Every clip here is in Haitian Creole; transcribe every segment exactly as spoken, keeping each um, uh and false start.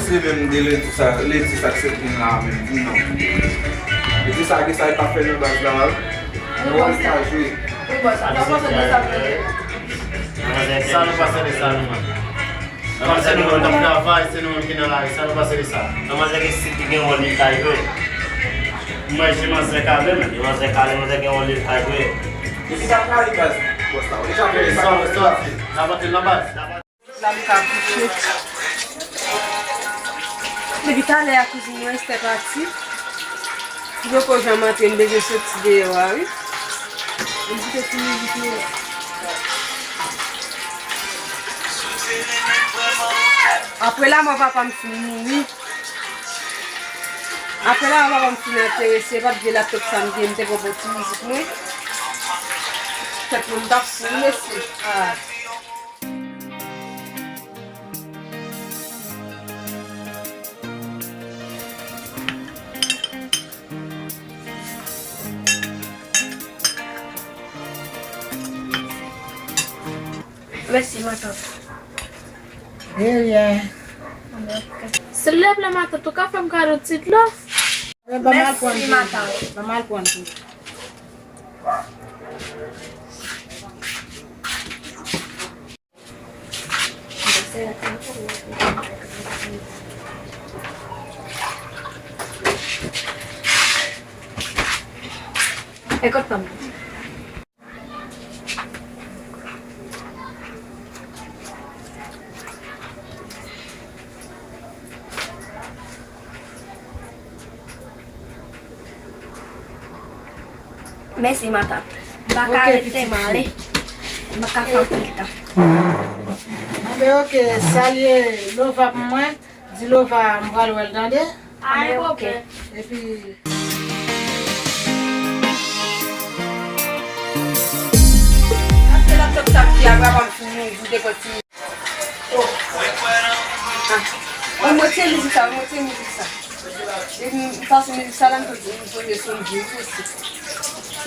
Se menm de lendi sa, lendi sa k sot vin la a menm, non. Lendi sa gen sa li pa fè nan baz la, wi. Wi, bòs. Wi, bòs. Sa w panse de sa, Frederick? Sa nou panse de sa, nou menm? Kòm se nou menm k ap travay, se nou menm ki nan lari, sa nou panse de sa? Nan manzè gen stil ki gen wòl li ka jwe. Mwen, se manzè kale, men. Manzè kale, manzè gen wòl li ka jwe. Depi sa kale, baz, bòs la, ou deja konn sa. Sòti, sòti. N ap antre nan baz. La m ka kouche. Depi talè a kouzin mwen Esther pati. Li poko janm antre, m bezwen soti deyò a, wi. M kite ti mizik mwen. Apre lanmò papa m fin mouri, apre lanmò papa m fin antere, se pa t vye laptop sa m gen, m te pran pou ti mizik mwen. Tèt mwen, m t ap fou, wi, mesye. Ah. Mèsi, matant. De ryen. Se lè vle, matant, ou ka fè m kado ti dlo? Mèsi, matant. Ban m al pran dlo. E kot pa m? Mèsi, matant. M pa ka rete, m ale. M pa ka fè anpil tan. Anben, oke, salye Lova pou mwen. Di Lova m pral wè l, tande? Anben, oke. Epi. Achte laptop sa ki a papa m fin mouri, depi ti. Oh. Ah. Mwen retire mizik sa, mwen retire mizik sa. Depi m pase mizik sa la, m toujou, m toujou sonn di wi, mesye.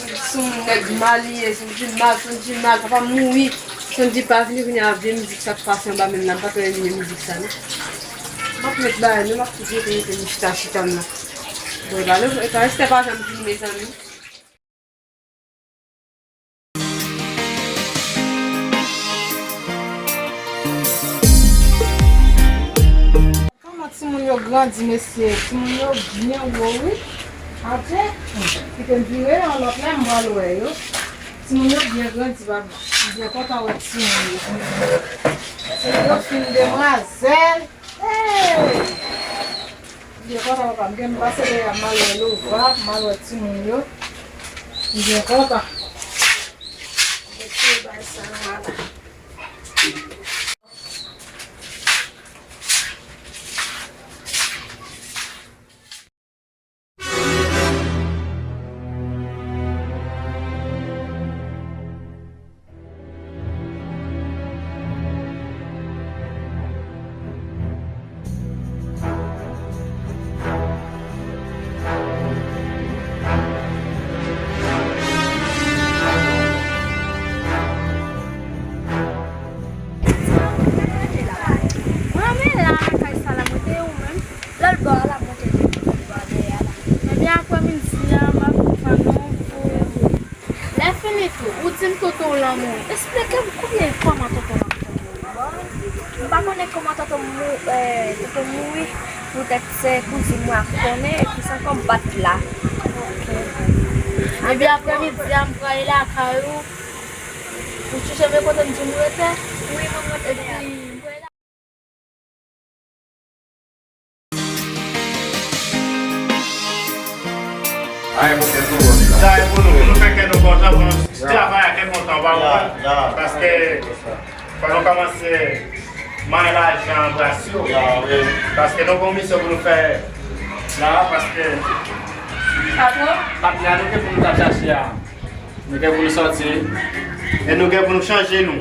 Sonn nèg mal li ye, sonn di mal, sonn di mal, papa m mouri. Sonn di pa vini, vini a vye mizik sa k pase anba men m nan, m pa t renmen mizik sa, non. M ap met bagay, non, m ap tout rete, rete, m chita, chita m nan. Bon, e pa, e pa, Esther pa janm vini, mezanmi. Kòman timoun yo grandi, mesye? Timoun yo byen wo, wi. Adje, kite m vire, yon lòt lè m pral wè yo. Timoun yo byen grandi, papa. M byen kontan wè timoun yo. Timoun yo fin demwazèl. Hey! M byen kontan, papa. M gen m pase dèyè, m al wè Lova, m al wè timoun yo. M byen kontan. Mete bay sa nan la. Mwen, men la, nan kay sa la, mwen te ou menm. Lòt bò a la, mwen te di lòt bò a dèyè a la. Ebyen, aprè midi a, m ap fann ou pou lè fini tou, ou di m tonton w lan mouri. Esplike m konbyen, kòman tonton w lan mouri. Bon, m pa konnen kòman tonton m mou-, eh, tonton m mouri, poutèt se kouzin mwen ak konnen, epi se ankò m pa t la. Ok. Ebyen, aprè midi a, m prale lakay ou, ou chèche m kote m di m rete. Wi, mwen, mwen, epi m prale la. Sa e pou nou, pou nou fè kè nou kontan, pou nou travay a kè kontan, w pa konprann? Paske fò nou kòmanse manyen lajan an bras yo. Paske nou gen yon misyon pou nou fè la, paske patnè a nou gen pou nou t ap chache a. Nou gen pou nou sòti. E nou gen pou nou chanje nou.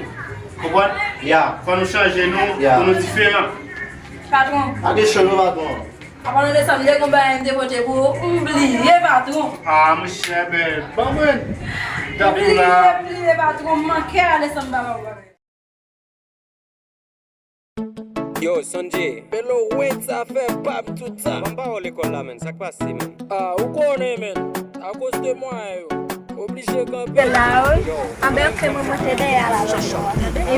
Konprann? Ya. Fò nou chanje nou, ya, pou nou diferan. Patwon. Pa gen cho non, patwon. Apa nou desann, lè gon bagay m te pote pou ou, m bliye, patwon. Ah, monchè, men, ban mwen. M bliye, m bliye, patwon, m manke ale san m pa ba ou bagay. Yo, Sonje. Pelo wet sa fè pam tout sa. Ban m pawòl lekòl la, menn. Sa k pase, menn? Ah, ou konnen, menn. Akoz de mwayen yo. Oblije kanpe. Bèl la, wi. Yo. Anben, oke, mwen monte dèyè a la, la.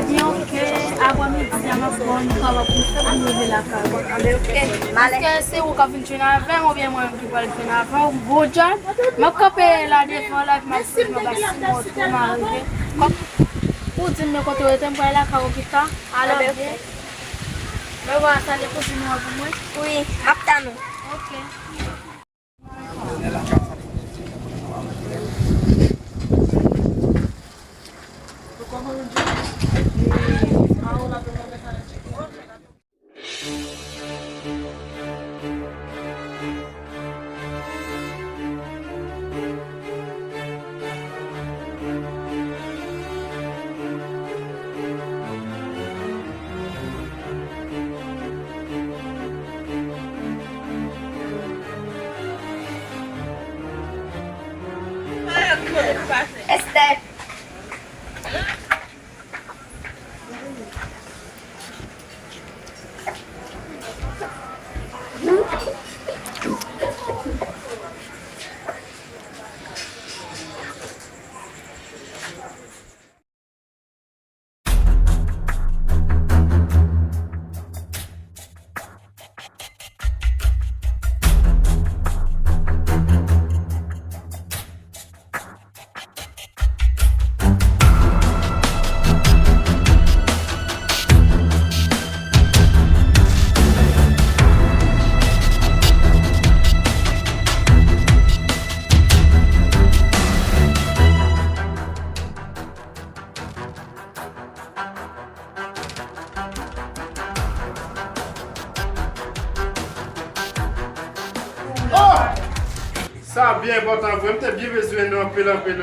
Ebyen, oke, aprè midi a, m ap pran yon kaba pou m fè pou m rive lakay ou. Anben, oke. Paske se ou k ap vin jwenn avè m oubyen mwen menm ki pral jwenn avè w? Bon djòb. M ap kanpe la devan la, epi m ap swiv nan bas sipò tou, m a rive. Kòm ou di m men kote w rete, m pral lakay ou pita. Alò, byen. Mwen va salye kouzin mwen pou mwen. Wi, m ap tann ou. Oke. Esther. Oh! Sa byen enpòtan vre. M te byen bezwen nou anpil, anpil.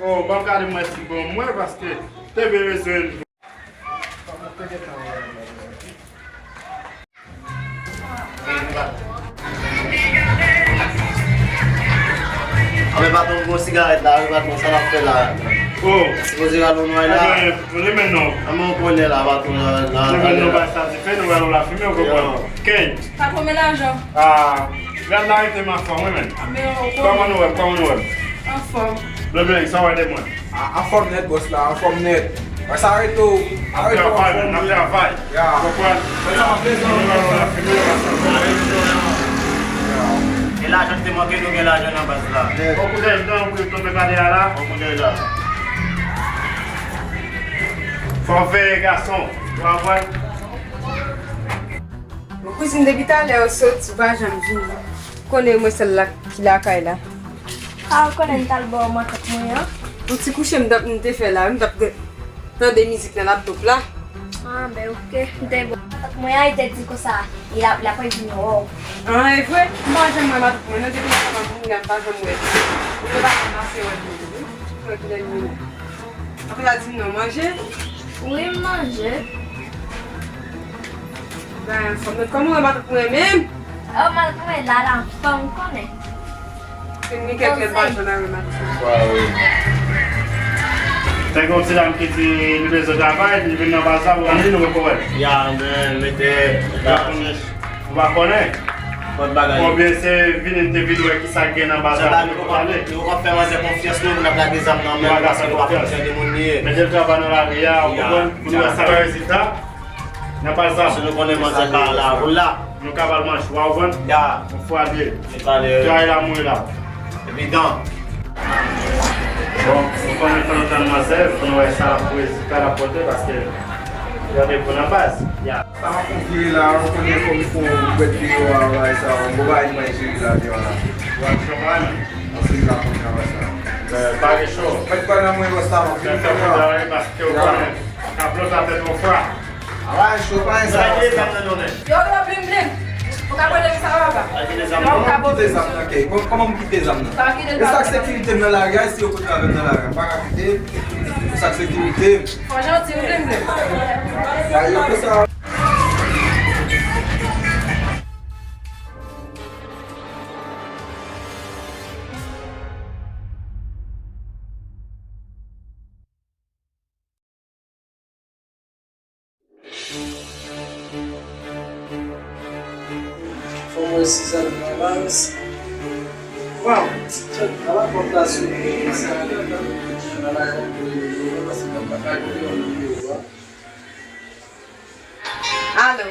Oh, ban m gade mwen si bon mwen, paske m te byen bezwen. Anben, patwon, m gen yon sigarèt la, wi, patwon, sa n ap fè la? Oh. Sipoze rale yon nway la. Ebyen, renmen non. Anben, ou konnen la, patwon, la, la, renmen non, ba sa dife, nou rale yon lafimen, ou konprann? Yo. Keny. Patwon, men lajan. Ah, gad la, rete m anfòm, wi, men. Anben, ou konnen. Kòman nou wè m, kòman nou wè m? Anfòm. Leblanc, sa w wè de mwen? A, anfòm nèt, bòs la, anfòm nèt. Wè sa rete w, a rete w anfòm, wi. N ap travay, men, n ap travay. Ya. Konprann? Mwen sa m ap bezwen. Mwen la, mwen la, mwen la. Ya. E lajan ki te manke nou, gen lajan nan baz la. Nèt. Bon koudèy, m tann pou yo tonbe pa dèyè la. Bon koudèy la. Fò veye gason. Ou konprann? Bon, kouzin, depi talè ou soti, ou pa janm vini. Konnen mwen sèl la ki lakay la. A, ou konnen m t al bò matant mwen an. Yon ti kouche m t ap, m te fè la, m t ap tande mizik nan laptop la. A, ben, oke. M te bò matant mwen an, li te di konsa, li ap, li ap vin wè w. A, e vre? M pa janm wè matant mwen, non, depi nan kòman m vini la, m pa janm wè l. Ou te pa janm pase wè l, wi. Tranquille, Mimi. Apre la di m non manje. Wi, m manje. Ben, anfòm, kòman w matant mwen menm? Oh, matant mwen la, la, anfòm, ou konnen. Fin gen kèk lè m pa jwenn avè matant mwen. Wa, wi. Te gen yon ti dam ki di li bezwen travay, li vin nan baz la, ou anni nou poko wè l. Ya, men, mete, ya, chèch. Ou pa konnen? Konbyen se vini, m te vin wè kisa k gen nan baz la pou nou pale. Nou poko fè manzè konfyans non, pou n ap lage zam nan men l, paske nou pa konn jan de moun li ye. Mete l travay nan lari a, ou konprann? Pou nou wè sa k rezilta. Nan baz la. Paske nou konnen manzè ka la, ou la. Nou ka ba l manch, ou konprann? Ya. Yon fwa de. Travay la mouri la. Evidan. Bon, nou konnen tan nou tann manzè, pou nou wè sa l ap, sa l ap pote, paske li randevou nan baz. Ya. Sa w ap vire la, ou konnen kòm fò ou bwèt deyò a, bagay sa, ou bon bagay nou bay jere la deyò la. Ou ap cho pa menm. Ansi m ka konn travay sa. Pa gen cho. Mèt pran nan mwen wè sa, m ap vin fè travay, paske ou konnen, ka blòk la fè twò fwa. A, pa cho, pa gen sa. Yo, yo, blim, blim. Ou ka pran depi sa, papa. Ou ka pran kite zam nan, kè. Kò-, kòman m kite zam nan? E sa k sekirite m nan lari a, si yo kontre avè m nan lari a, m pa ka kite. E sa k sekirite m. Fò janti, blim, blim. Sa yo fè sa. Mwen si sa nan baz. Waw, ala kòb la sou mwen, sa nan la kòb mwen, paske mwen pa ka gade yon videyo a. Alo.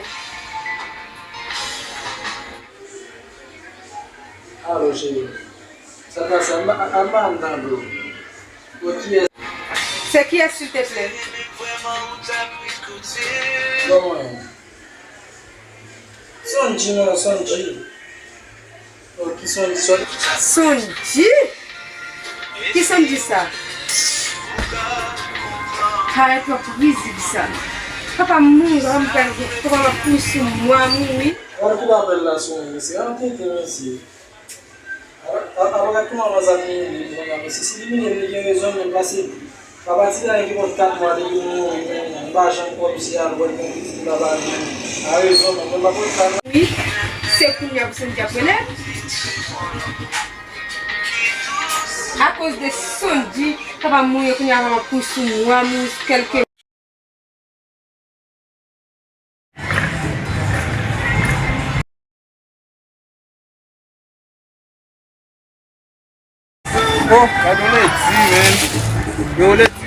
Alo, cheri. Sa pase, anba, anba m tande w. Bon, kiyès? Se kiyès, silteplè? Bon, mwen. Sonji, non, Sonji. Oh, ki Sonji, Sonji? Sonji? Ki Sonji sa? Kay twòp rizib sa. Papa m mouri, papa m pral gen, papa m ap kouri sou mwa mouri. Gade kout apèl la sou mwen, mesye. An tete, mesye. Apa, apa, apa, kòman manzè ap mele kònya, mesye? Si li mele, li gen rezon, men pase. Papa ti nèg ki gen kat mwa depi l mouri, men m pa janm kwè misye al wè l gen pitit, li pa ba li. A rezon, men mwen pa konn sa non. Wi, se kounye a pou Sonji ap rele. Akoz de Sonji, papa m mouri, kounye a papa m ap kouri sou mwa, m sou kèlke. Oh, gade yon ledi, men. Yon ledi,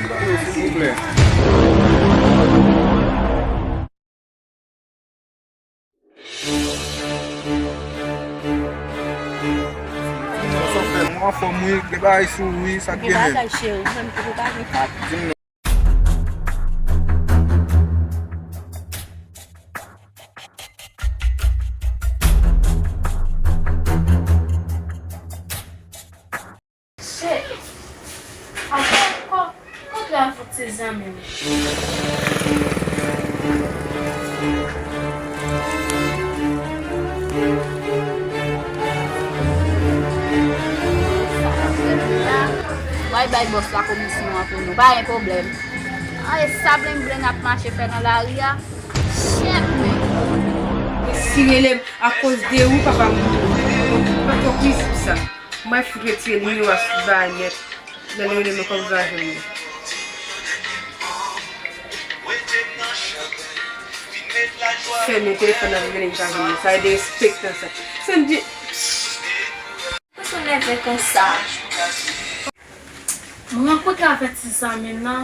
silvouplè. Sa w fè, mwen anfòm wi, gen bagay sou wi, sa k gen menm? Gen bagay, cheri, menm tou ou pa gen kòb. Di m non. Cheri, ankò, ankò, kontre avèk ti zanmi m. Sa k ap fèt la? Bay, bay bòs la komisyon an pou nou. Pa gen pwoblèm. Ay, sa blen blen ap mache fè nan lari a. Chèf, men. Si rele m akoz de ou, papa m mouri. Mwen twò rizib sa. Mwen fout retire nimewo a sou bagay nèt. Lè l rele mwen kòm sa jwenn mwen. Fèmen telefòn nan, rele m pa jwenn mwen. Sa e derespektan sa. Sonji. Poukisa w nève konsa? Mwen rankontre avèk ti zanmi m nan,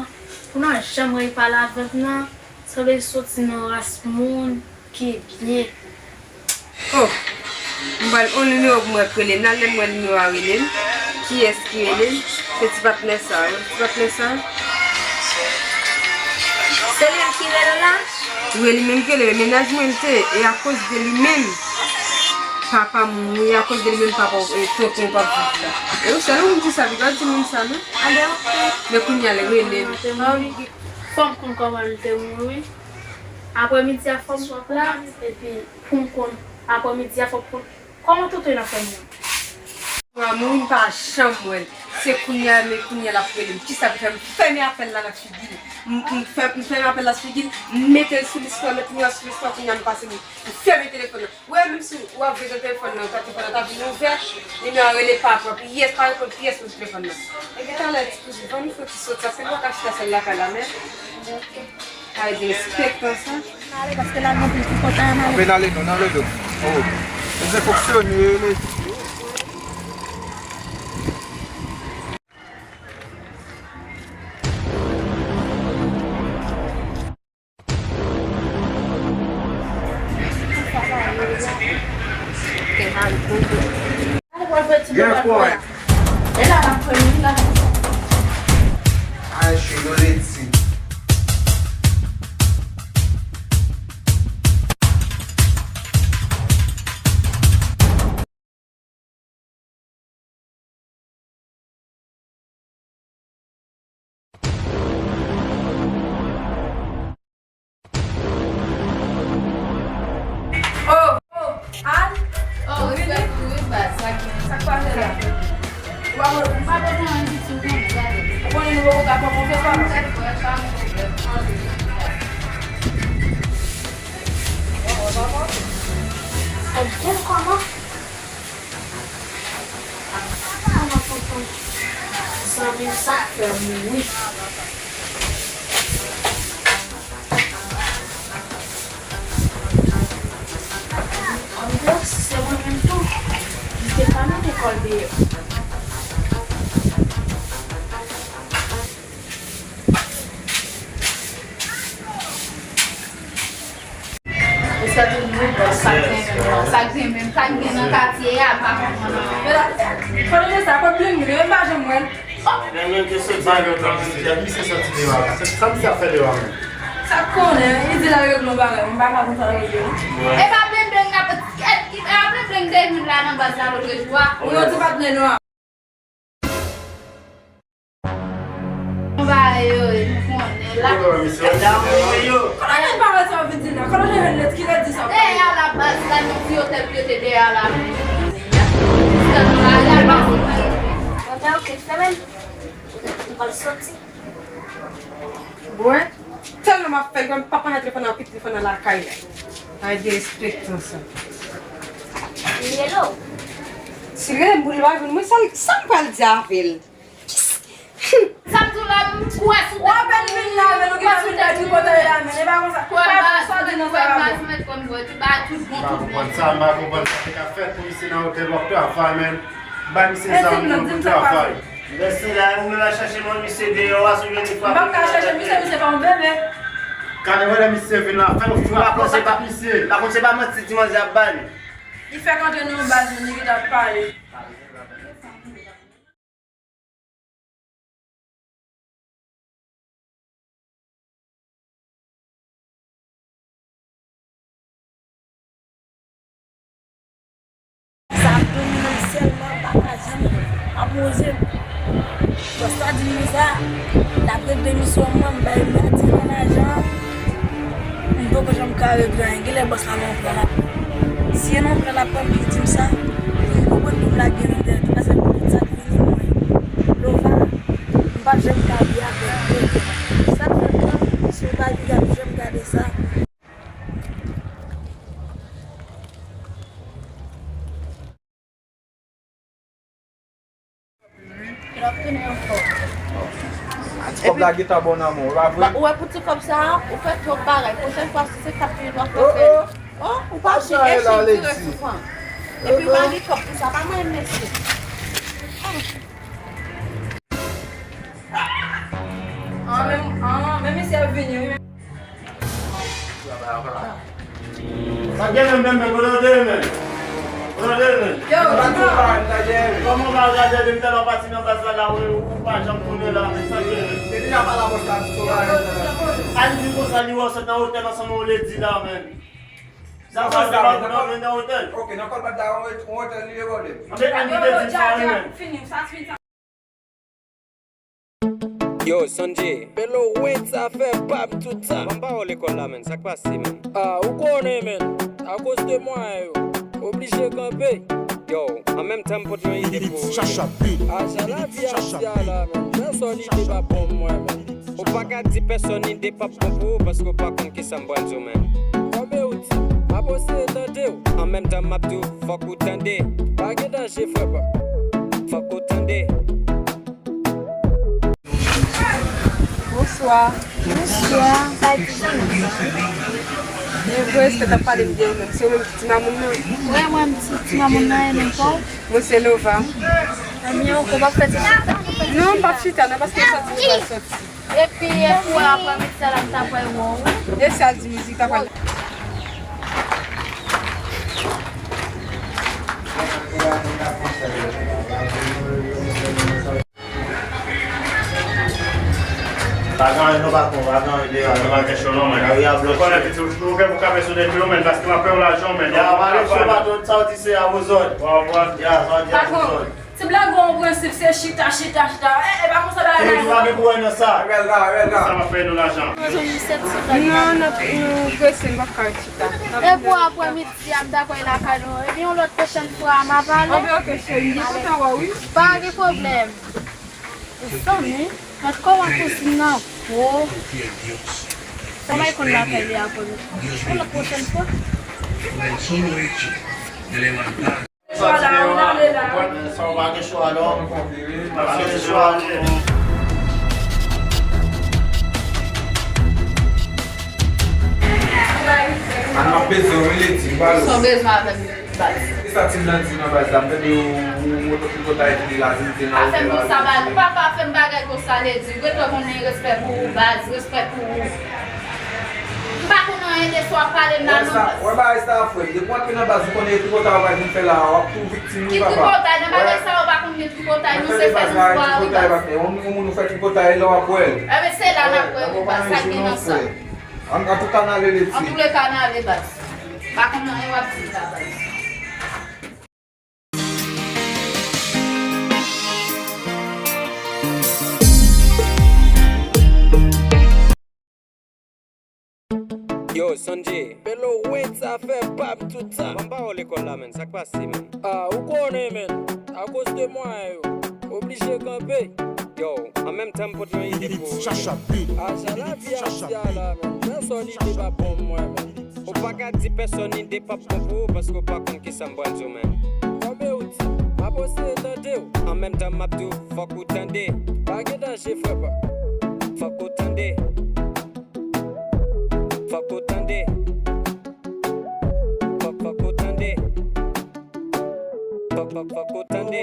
pou n an janm reyapale avèk m nan, sanble l soti nan ras moun ki byen. Oh, m ba l yon nimewo pou mwen rele. Nan lè m wè nimewo a rele m, kiyès ki rele m? Se ti patnè sa a wi, ti patnè sa a. Se li menm ki rele w la? Wi, li menm ki rele m. Mennaj mwen l te ye, e akoz de li menm, papa m mouri, akoz de li menm, papa w, e, tonton w p ap viv la. E ou sèl ou m di sa, piga w di moun sa non. Anben, oke. Men kounye a l rele m. Fò m konn kòman l te mouri. Aprèmidi a fò m konn, epi pou m konn, aprèmidi a fò m konn kòman tonton l ap fè mouri. Mwen mouri, m pa janm wè l. Se kounye a, men kounye a l ap rele m. Kisa k fè m fèmen apèl la nan figi l? M, m fè, m fèmen apèl la sou figi l, m mete l sou listwa, met nimewo a sou listwa, kounye a m pase li. M fèmen telefòn nan. Ou wè, menm si w ap veye telefòn nan, telefòn nan ta vin ouvè, nimewo a rele pa pwòp. Yès, pa reponn pyès nan telefòn nan. Epi talè, ti kouzin, vann nou fè yon ti soti, paske nou pa ka chita sèl lakay la, men. Ay, derespektan sa. N ale, paske la gen anpil ti kòtay, n ale. Anben, n ale non, n ale non. Oh. Mesye fonksyone, mesye. Yes, boy. Ay, chou, yo redi. Oh, oh, Al. Oh, respè pou ou, wi, baz, sa gen. Sa k pase la? Ou pa, ou pa bezwen anyen ditou, non, gade. Ou konnen nou poko ka pran konfyans, papa. Gade, pa gen pwoblèm. Kòman? Zanmi sa fè mouri. Anbyan, si se mwen, Kòl deyò. Ou sèl ou menm, sa k gen menm, sa k gen menm, sa k gen nan katye a, m pa konprann anyen. Kote de sa, kot plim li, menm pa janm wè l. Menm ke se bagay tan misye, misye soti dewa la. Sa misye ap fè dewa menm? Sa k konnen, li di l al regle yon bagay, m pa ka konn sa l regle non. E pa blenbleng n ap, e pa blenbleng te vin la nan baz la lòt jou a. Ou yo di patnè nou a. Yon bagay yo ye, nou konnen la. Kote misye? Kote jan parèt sa w vin di la? Kote jan jwenn lèt ki lèt di sa? Dèyè a la baz la, nan ti otèl ki rete dèyè a la. Jiska nan lari a, l pase. Bon, ben, ok, fèmen. Ou pral soti. Bwè. Tèlman m ap fè l, m pa pran telefòn nan, pi telefòn nan lakay la. Ay, derespektan sa. Hello. Si l rele m pou li pa jwenn mwen, sa, sa m pral di avè l? Sa m di w la, m kwè sou tèt mwen. Wè, vin la, men nou gen vin la tripotay la, men e pa konsa. Kwè baz, kwè baz, mèt konn bwè, tout bagay, tout bon, tout bon. M pa konprann sa, m pa konprann sa ki ka fèt pou misye nan otèl w ap travay, men. Bay misye zam nan pou travay. Mesye la, ou menm al chache mwen misye deyò a, sou yon fwa. M pa ka chache misye, misye pa yon bebe. Gade mwen lè misye vin la, fè yon fwa, pase pa misye. Pa konn se pa manti ti manzè ap ba li. Li fèk antre nan yon baz, moun li gentan ap pale. Sa ap domine m sèlman, m pa ka janm ap poze m. Bòs la di m konsa, l ap regle misyon mwen, m bay li atire nan lajan. M poko janm ka regle anyen. Genlè bòs la nan yon plan l ap pran. Si e nan yon plan l ap pran, li di m sa, pou m konprann pou m lage l nan tèt. Paske pou tout sa k vini mwen. Lova, m p ap janm ka viv avèk yo. Sa k fè m nan, si w pa viv, w ap janm gade sa. L ap tounen ankò. Ti kòb la gentan bon nan men w, pa vre? Ou wè pou ti kòb sa a, ou fè twòp bagay. Pwochèn fwa, si se kat minit w ap fè. Oh, ou pa jwe, e chik tire soufran. Epi ou pa gen kòb pou sa, pa mwen mesye. An, men, an, men misye ap vini, wi. Sa gen menm, menm, menm, kote w te ye, menm? Kote w te ye, menm? Yo, kòman w pa gade m tèlman pati nan baz la, la, ou, ou pa janm tounen la, menm, sa gen menm? Depi la pa la bòs la, di sou la. Ann di konsa, li wè w sot nan otèl ansanm yon ledi la, menm. Sa, sa, sa, nan otèl. Ok, nan kòl bat la, yon otèl, li ye pwoblèm. Ann kite di sa, wi, menm. Fini, sa fini, sa. Yo, Sondjee. Pelo wet sa fè pam tout sa. Ban m pawòl lekòl la, menn. Sa k pase, menn? Ah, ou konnen, menn. Akoz de mwayen yo. Oblije kanpe. Yo, an menm tan m pot yon ide pou ou. Ajan lavi a, menn. Pèsòn ide pa bon pou mwen, menn. Ou pa ka di pèsòn ide p ap bon pou ou paske ou pa konn kisa m pral di w, menn. Kòm e ou di, m ap eseye tande w. An menm tan, m ap di w, fòk ou tande. Pa gen danje, frè pa m. Fòk ou tande. Bonswa. Bonswa. Sa di sa? E vre, èske t ap pale m de ou menm? Se ou menm ki ti mamoun nan? Wi, mwen ti, ti mamoun nan, e menm pa w? Mwen se Lova. Ebyen, ou konn ap fè ti chita? Non, m p ap chita, non, paske m soti, m pral soti. Epi, epi, apre midi sa la, m ta pral wè w, wi. E sa l di midi, ta pral. Pa gen anyen non, patwon, pa gen anyen deyò, nou pa gen cho non, men. Lari a bloke. Ou konnen pitit, ou gen pou kape sou de pye w, men, paske m ap peye w lajan, men. Ya, pa gen cho, patwon, sa w di se a vozòd. Wa, wa. Ya, sa w di a vozòd. Ti blag ou an prensip, se chita, chita, chita. E, e pa konsa bagay la ye. Ou pa gen pou wè nan sa. Rèl la, rèl la. Sa m ap peye nou lajan. Non, nou, nou prese, m p ap ka ret chita. E pou aprèmidi a, m ta pral lakay nou. Epi yon lòt pwochèn fwa, m ap ale. Anben, ok, cheri, m kontan wè w, wi. Pa gen pwoblèm. Zanmi, mèt kòman kouzin nan gwo. Sa bay konn lakay li aprèmidi. Yon lòt pwochèn fwa. Chwa la, ou ale la. Sa w pa gen chwa non. Pa gen chwa non. Ann, m ap bezwen w, wi, Leti, m pale w. Sa w bezwen avè m, baz? E sa Tim nan di nan baz la, m tande w Ou moto tripotay vini la, vin te nan afè konsa, baz, ou pa pa fè m bagay konsa, Ledi. Ou gentan konnen respè pou ou, baz, respè pou ou. M pa konn anyen de sa w ap pale m la, non, baz. Wè bagay sa, frè. Depi w antre nan baz, ou konnen tripotay ou pral vin fè la, w ap tou viktim, wi, papa. Ki tripotay? Nan bagay sa, ou pa konn gen tripotay, non, se fè nou vwa, wi, baz. Yon moun, yon moun ou fè tripotay, lè w ap wè l. Enben, se la n ap wè, wi, baz, sa k gen nan sa. An, antouka, n ale, Ledi. Antouleka, n ale, baz. M pa konn anyen w ap di la, baz. Yo, Sondji. Pelo Wentz afè pa m tout tan. Ban m pawòl lekòl la, menn. Sa k pase, menn? Ah, ou konnen, menn. Akoz de mwayen yo. Oblije kanpe. Yo, an menm tan m pot yon ide pou ou. Ajan lavi a di a la, menn. Pèsòn ide pa bon pou mwen, menn. Ou pa ka di pèsòn ide p ap bon pou ou paske ou pa konn kisa m pral di w, menn. Kòm e ou di, m ap eseye tande w. An menm tan m ap di w, fòk ou tande. Pa gen danje, frè pa. Fòk ou tande. Fòk ou tande. Fòk, fòk ou tande. Fòk, fòk, fòk ou tande.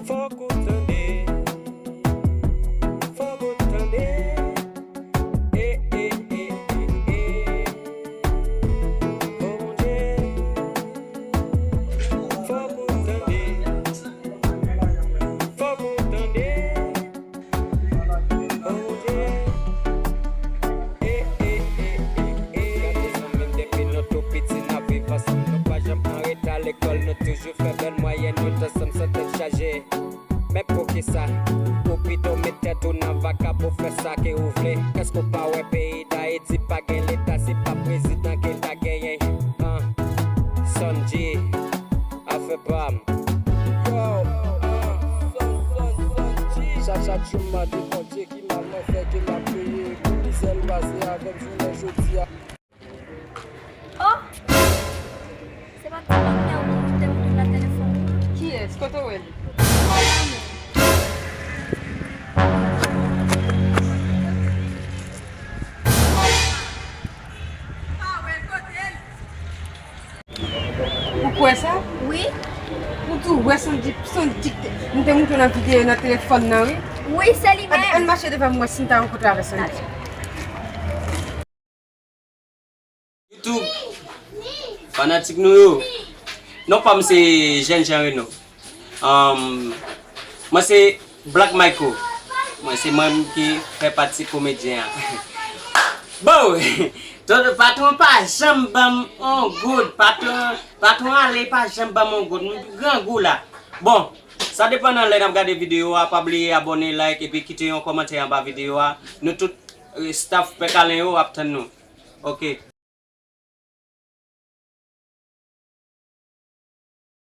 Fòk ou tande. Fòk ou tande. Eh, eh, eh, eh, eh. Oh Bondye. Fòk ou tande. Fòk ou tande. Oh Bondye. Eh, eh, eh, eh, eh. Gade zanmi m, depi nou tou piti n ap viv ansanm. Nou pa janm anreta lekòl, nou toujou fè bèl mwayèn, nou t ansanm san tèt chaje. Men poukisa ou pito met tèt ou nan vaka pou fè sa ke ou vle? Èske w pa wè peyi Dayiti pa gen leta, se pa prezidan ke l ta genyen? An, Sondji, afè pa m. Yo, an, Son, Son, Sondji. Chak, chak jou m mande Bondye ki mal mwen fè ke m ap peye pou mizè l pase avè m jounen jodi a. Oh! Se pa ti manmi a ou te moute nan telefòn nan? Kiyès? Kote w wè li? Ou kwè sa? Wi. Ou tou wè Sondji, Sondji k te, m te moute nan videyo nan telefòn nan, wi. Wi, se li menm. Ann mache devan m wè si m ta rankontre avè Sondji. YouTube, fanatik nou yo. Non pa m se Jènjan Reno. Ahn, mwen se Black Michael. Mwen se mwen ki fè pati komedyen an. Bon, ton, patwon pa janm ban m on goud. Patwon, patwon ale pa janm ban m on goud. M grangou la. Bon, sa depann nan lè n ap gade videyo a. Pa bliye abòne, like, epi kite yon kòmantè anba videyo a. Nou tout, eh, staff Pè Kalen yo ap tann nou. Ok.